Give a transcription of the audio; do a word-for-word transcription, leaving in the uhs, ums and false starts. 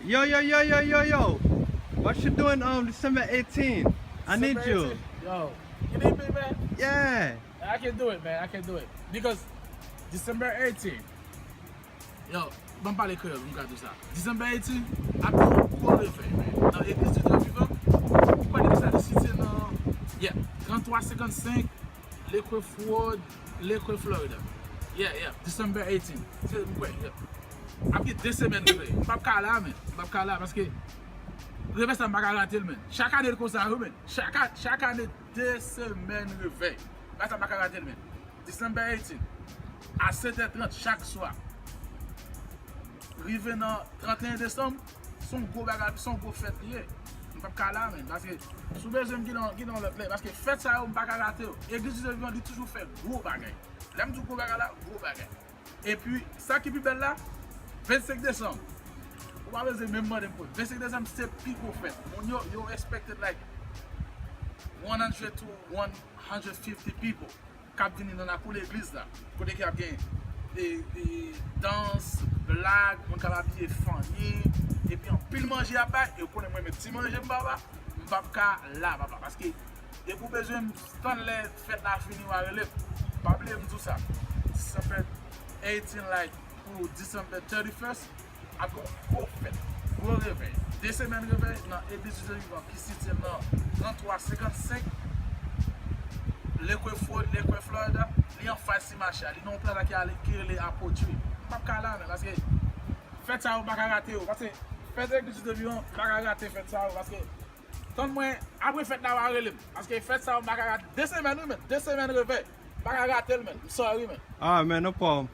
Yo, yo, yo, yo, yo, yo. What you doing on December eighteen? I need you. Yo, you need me, man? Yeah. I can do it, man. I can do it. Because December eighteen. Yo, ban m pale kreyòl, m ka di sa. December eighteen, ap gen yon gwo revèy, man. Nan Eglise du Dieu Vivant, ou pa di sa, li sitiye nan, yeah, trannntwa senkannsenk Lakewood Road, Lakewood, Florida. Yeah, yeah, December eighteen. Se, m kwè, yeah. Ap gen de semèn revèy. M p ap ka la, men. M p ap ka la, paske revèy sa, m pa ka rate l, men. Chak ane, l konsa, wi, men. Chak, a- chak ane, de semèn revèy. Bagay sa, m pa ka rate l, men. December eighteen, a sèt è trant chak swa. Rive nan trannteyen desanm, se yon gwo bagay, se yon gwo fèt li ye. M p ap ka la, men. Paske, si w bezwen m, gen yon, gen yon lòt lè. Paske fèt sa yo, m pa ka rate yo. Eglise du Vivan, li toujou fè gwo bagay. Lè m di gwo bagay la, gwo bagay. Epi, sa ki pi bèl la, vennsenk desanm. Ou pa bezwen menm mande m pou. Vennsenk desanm, se pi gwo fèt. Moun yo, yo expected like one hundred to one hundred fifty people k ap vini nan lakou legliz la. Kote ki ap gen e, e, dans, blag, moun k ap abiye funny, epi anpil manje ap bay, e ou konnen mwen menm ti manje m papa, m p ap ka la papa, paske depi w bezwen m, tann lè fèt la fini w a rele m. Pa bliye m di w sa. December eighteen, like, pou December thirty-first, ap gen yon gwo fèt, gwo revèy. De semèn revèy nan Eglise du Dieu Vivant ki sitiye nan trannntwa senkannsenk Lakewood Road, Lakewood, Florida. Li anfas ti mache a. Li nan yon plaza ki ale, ki rele Apple Tree. M p ap ka la, men, paske fèt sa yo, m pa ka rate yo. Paske fèt Eglise du Dieu Vivant, m pa ka rate fèt sa yo. Paske, tann mwen, apre fèt la, w a rele m. Paske fèt sa yo, m pa ka rate. De semèn, wi, men. De semèn revèy. M pa ka rate l, men. M sorry, men. Ah, man, no problem.